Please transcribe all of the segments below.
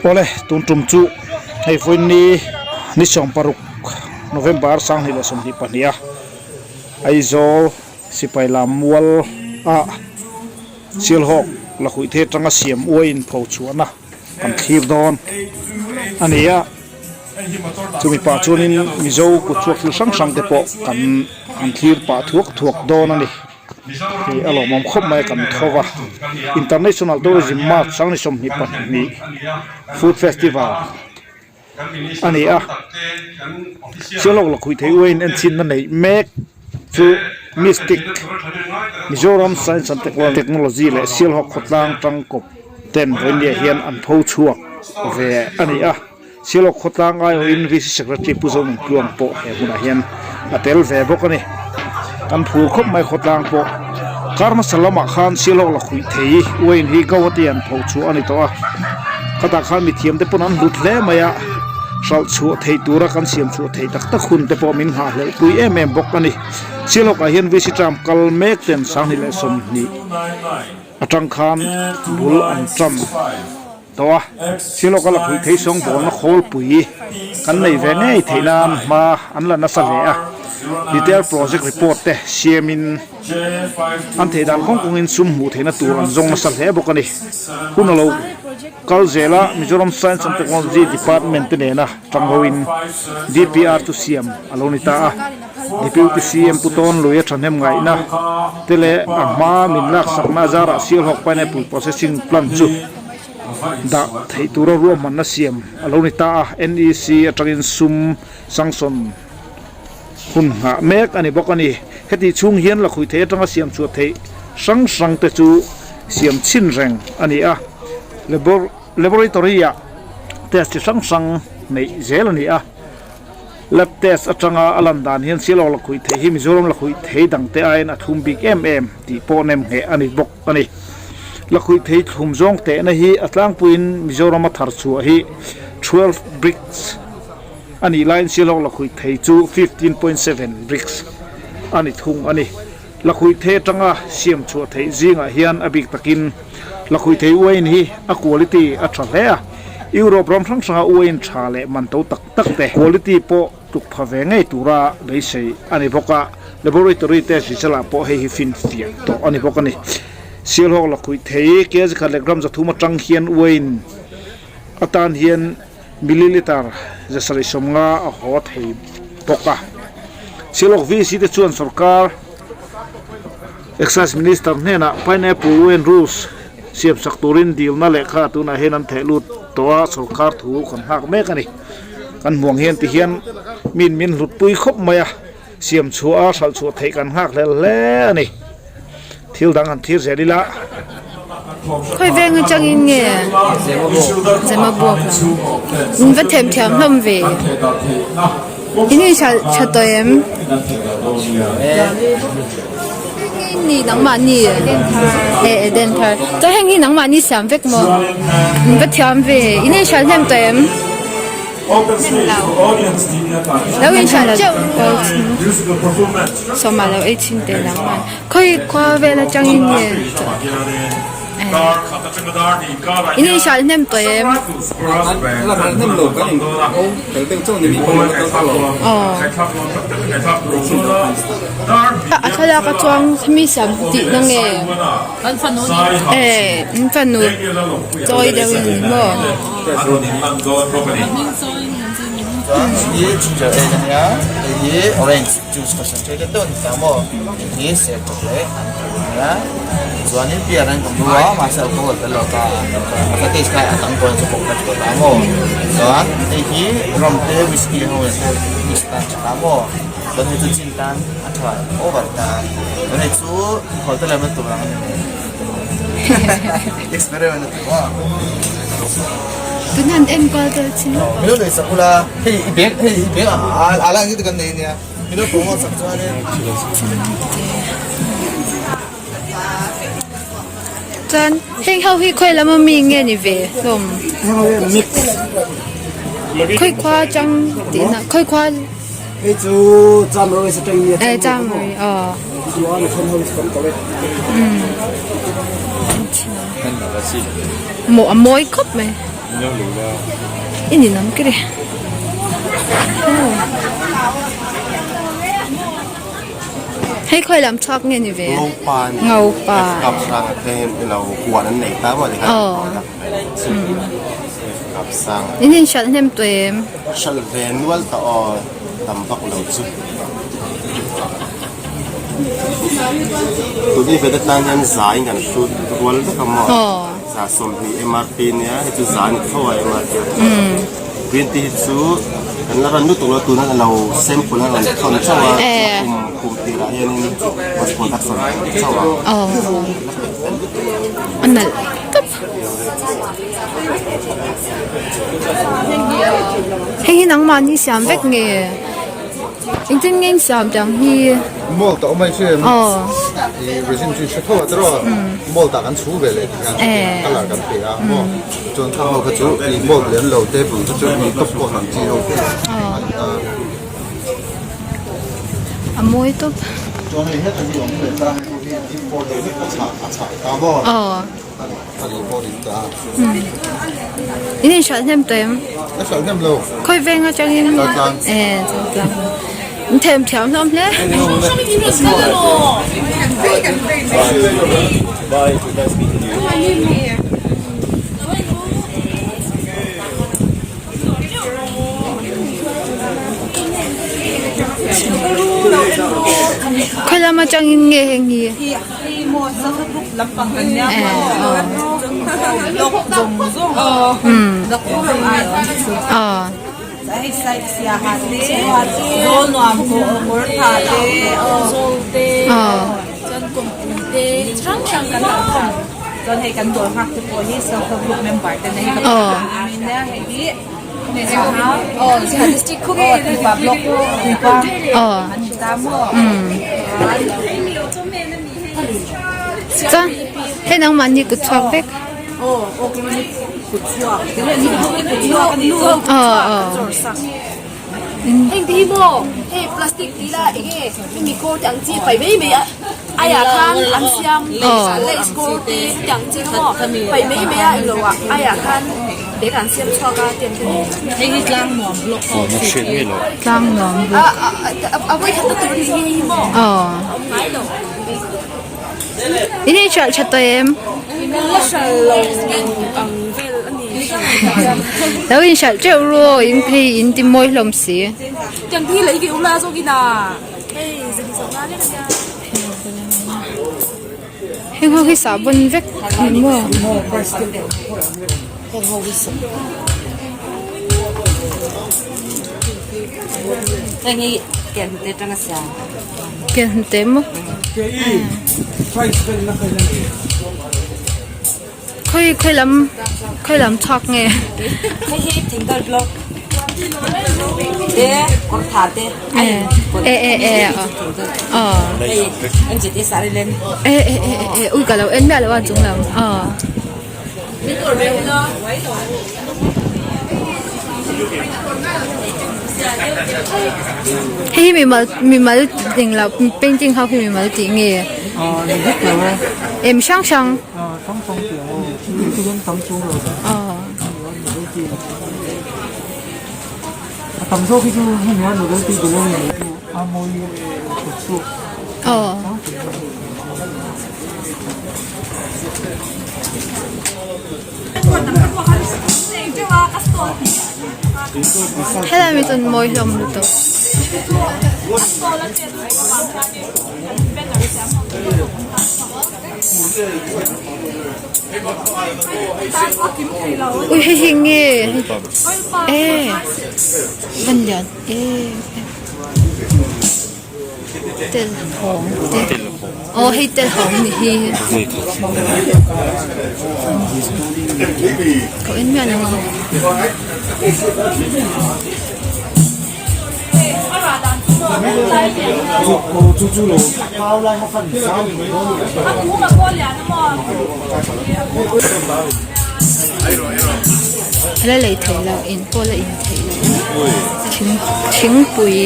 Awle tun tum chu hei vawiin ni 16 November 2022 a Aizawl sipai lam mual a Sialhawk Lakhuihthei atanga siam uai in pho chhuahna kan thlir dawn a ni a chumi pah chuanin Mizo kut chhuak thil hrang hrang te pawh kan han thlir pah thuak thuak dawn a ni. Hei a lawmawm khawp mai a kan tho va, International Tourism Mart 2022 Food Festival a ni a, Sialawk Lakhuihthei uain enchinna neih mek chu Mystic Mizoram Science and Technology leh Sialhawk khawtlang tangkawp ten vawinia hian an pho chhuak ve a ni a, Sialhawk khawtlang aiawhin VC Secretary Pu Zonun Tluang pawh he hmunah hian a tel ve bawk a ni. Kan phur khawp mai khawtlang pawh kar hmasa lamah khan Sialhawk Lakhuihthei uain hi Guwahati an pho chhuah a ni tawh a, khatah khan mithiam te pawn an hlut hle mai a, hralh chhuah theih tura kan siam chhuah theih tak tak hun te pawh min nghahhlelh pui em em bawk a ni. Sialhawkah hian VC term kal mek ten 2020 atang khan bul an tan. Tawh a, thil awk a la phui thei sawng bawlna khawlpui kan nei ve ngei theih nan hma an la nasa ve a, detail project report te siamin an theih dan kawng kawngin sum hmuh theihna tur an zawng nasa hle bawk a ni. Hun a lo kal zel a, Mizoram Science and Technology Department te nena tanghoin DPR chu siam a lo ni ta a, Deputy CM Pu Tawn Lui a thahnem ngaihna te leh a hma min laksakna azarah Sialhawk Pineapple Processing Plant chu dah theih tura ruahmanna siam a lo ni ta a, NEC atangin sum sanction hun nghah mek a ni bawk a ni. Heti chhung hian lakhuih thei atanga siam chhuah theih hrang hrang te chu siam chhin reng a ni a, laboratory-ah test chi hrang hrang neih zel a ni a. Lab test atanga a lan dan hian Sialawk lakhuih thei hi Mizoram lakhuih thei dangte aiin a thlum bik em em tih pawh nem ngheh a ni bawk a ni. Lakhuih thei thlum zawng tehna hi a tlangpuiin Mizorama thar chhuah hi 12 brix a nih laiin Sialawk lakhuih thei chu 15.7 brix a ni thung a ni. Lakhuih thei atanga siam chhuah theih zingah hian a bik takin lakhuih thei uain hi a quality a tha hle a, Europe ram hrang hranga uain tha leh man to tak tak te quality pawh tluk pha ve ngei tura beisei a ni bawk a, laboratory test result ah pawh hei hi finfiah tawh a ni bawk a ni. Sialhawk lakhuih thei kg khat leh gram 300 atang hian uain atan hian milliliter 750 a haw thei bawk a. Sialhawk VC te chuan sorkar Excise Minister hnenah Pineapple Wine Rules siamsak turin dilna lehkha tunah hian an theh lut tawh a, sorkar thu kan nghak mek a ni. Kan hmuang hian ti hian min min hlutpui khawp mai a, siam chhuah a hralh chhuah theih kan nghak hlel hle a ni. Thil dang han thlir zel ila. Khawi veng atangin nge Zemabawk lam min va them thiam hlawm ve. In in hralh tha tawh em? Ni nangmahni e Eden thar chuan heng hi nangmahni siam vek maw? Min va thiam ve in in hralh hnem tawh em? Lo in hralh teuh sawma lo ei chhin teh nangmah khawi khua vel atangin nge In in hralh hnem tawh em? A thlalak a chuang mi siam tih na nge? Eh in fanu chawi deuh in ni maw? Chuanin beer an kan a mahse alcohol tel lo ta a taste kha a dang dawn chu pawh ka ti ta maw chuan hei hi rum te whisky ho in mix tan tha ta maw chuan hei chu gin tan a tha over ta chuan hei chu inkhawl te lem a tur ang a ni mai experiment a tur maw. Tun han enkual tel chin lawk a. Milo nei sak ula hei i bag hei i bag a la ang hi kan nei ania. Chuan heng ho hi khawi lama mi nge ni ve hlawm? Khawi khua atang tih na khawi khua Hei chu Chamrawih sa tang nia. Eh Chamrawih aw. Maw a mawi khawp mai. I ni lam kiri Hei khawi lam chhuak nge ni ve? Ngopa ni. Ngopa. Kap sang te lo huan an nei ta maw tikhan. Aw. Kap sang. In in hralh hnem tawh em? Hralh ve nual tawh aw tam vak lo chu. Tuni ve te tan hian za in kan hrut rual vek a maw? Aw. Za 20 MRP nia hei chu za a ni tho a MRP. Green tea hi chu kan la ran lutuk lo tuna lo sample a rawn thawn chauh a kum kum tirah hianin post production a rawn chauh a. Aw. A nalh tawp. Hei hi nangmahni siam vek nge? Engtin nge in siam tiang hi? Mall ta awm ai hrim. Aw. I resin chu hre tho a tiraw. Mall ta kan chhu ve leh ti hian colour kan pe a maw. Chuan thang ho kha chu i mall lem lo table te chu i top coat ang chi ho te an ta. A mawi tawp. Chuan hei heta hi awm ve ta hei pawh hi deep pawh deuh hlek a chhah a chhah ta maw. Aw. In in hralh hnem tawh em? A hralh hnem lo. Khawi veng atangin? Chaltlang. Eh, Chaltlang. In them thiam hlawm hle. Khawi lam atangin nge heng hi? Chuan hei nangmahni kut chhuak vek. Tlang nuam bawk. Aw. In in hralh tha tawh em? Lo in hralh teuh ru aw in phei in ti mawi hlawm si. Heng ho hi sahbawn vek ni maw? Ken hnute maw? Khawi khawi lam khawi lam chhuak nge? Eh eh eh aw eh eh eh eh ui ka lo en miah lo a chung lam aw. Hei hi mimal mimal englo painting ho hi mimal tih nge em hrang hrang aw. Helai mi chuan mawi hlawm lutuk. Ui hei hi nge e van lian em em. Tel hawng te aw hei tel hawng ni hi ka en miah lo ang. La lei theih loh in pawh la in theih loh thing thingpui.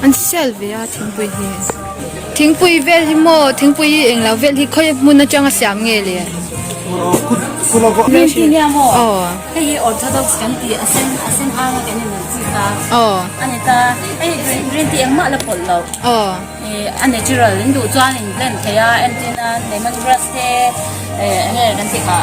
An sell ve a thingpui hi. Thingpui vel hi maw thingpui hi englo vel hi khawi hmun atanga siam nge le? Green tea nia maw? Aw. Hei hi orthodox kan tih a sen a sen hang a kan inel chi kha. Aw. A ni ta. Hei green green tea engmah la pawlh loh. Aw. Ih a natural in duh chuan in blend thei a entir nan lemon grass te eh enge kan tih kha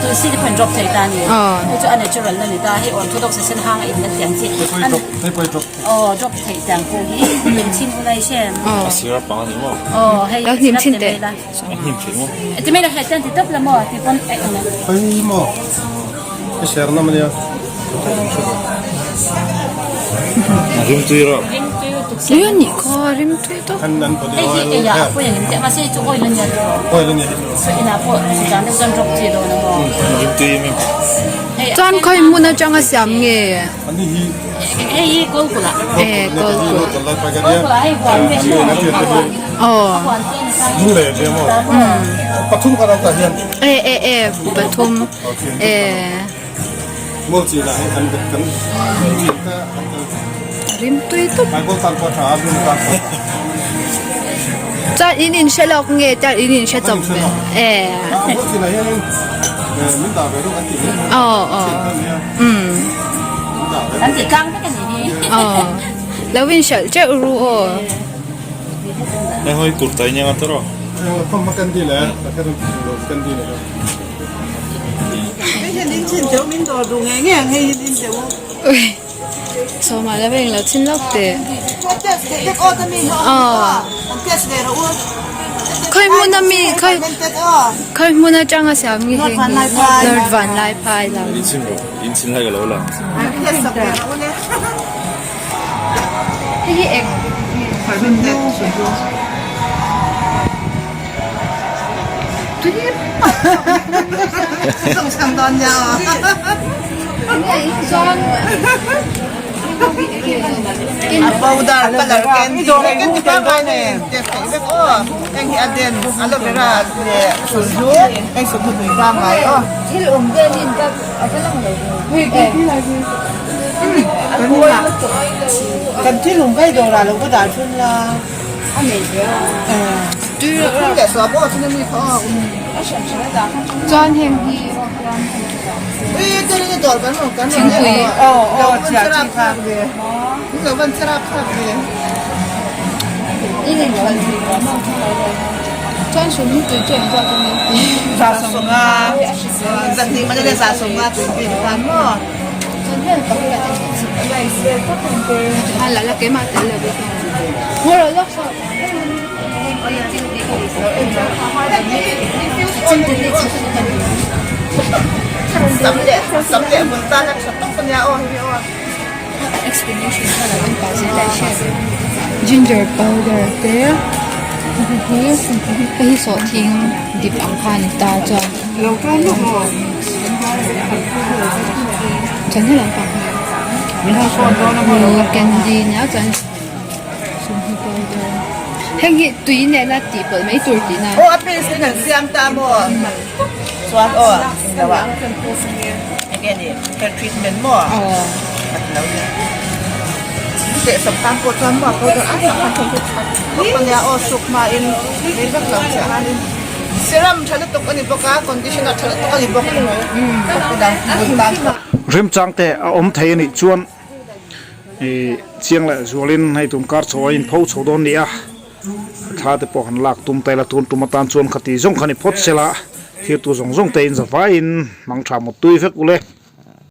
tulsi te pawh in drop thei ta a ni. Aw. Hei chu a natural a ni ta. Hei orthodox a sen hang a inel tih ang chi. Hei pawh i drop. Aw drop theih tang pawh hi hnim chhin ulai hrem. Aw. A sir a pang a ni maw? Aw hei Lo hnim chhin teh. A hnim theih maw? Ti mai la hei chuan ti tawp la maw ti pawn eh eng. Hei maw i ser na mania. A rim tui rawh. Rim tui lutuk sia. Tui a nih kha rim tui tawp. Hei hi ei ah a pawi ang em teh mahse hei chu oil a nia tiraw. Oil a nia. So inah pawh chutiang deuh chuan drop chi dawn a maw. Rim tui em em. Chuan khawi hmun atanga siam nge? Hei hi Kawlkulh ah. Eh Kawlkulh. Kawlkulh ah hei huan te maw? Aw. Huan te ni kha. Pathum kan awm tah hian. Eh eh eh pathum eh. Rim tui tawp. Chuan in in hre lawk nge chuan in in hre chawp ve eh. Aw aw. Umm. An ti tlang vek a ni hi. Aw. Lo in hralh teuh ru aw. Hei hawi kurta i nia tawh rawh. Ui. Sawma la veng lo chin lawk teh. Aw. Khawi hmun a mi khawi khawi hmun atanga siam nge heng hi North Vanlaiphai lam. In chhin rawh in chhin lai ka lo lang. Hei hi eng Chuan Powder colour candy candy pangngai nen test theih vek aw heng hi a den aloe vera leh sulhnu heng sulhnu tui pangngai aw. Thil awm vel hi in va a va lang lo ve. Kan thil awm kai dawrah lo va dah thun la. A nei ve a. Thum leh suah pawh chun a mi kha aw. Chuan heng hi Thingpui Chuan sulhnu tui chu engzat a ni? A la la keimah tel lo bik ang. Ngaw rawh lawk saw. Explanation kha lo en pah zel a hriat ginger powder te hei hi sawhthing dip ang kha a ni ta chuan chuan helam pang hi candy nia chuan. Sawmhnih powder heng hi tui nena tih pawlh mai tur tihna. Aw a paste in an siam ta maw chuan aw englo ah enge ni hair treatment maw a ti lo nia teh sawm tan pawh chuan maw powder a tak khan thawk a nia aw suk hma in rei vak lo chiah khanin serum tha lutuk a ni bawk a conditioner tha lutuk a ni bawk a ni. Remchang te a awm thei a nih chuan. Ih chiang leh zualin hei tun kar chho a inpho chho dawn ni a thla te pawh han lak tum ta ila tun tum atan chuan khati zawng kha ni phawt sela thirtu zawng zawng te in zavaiin hmang tha mut tui vek ule.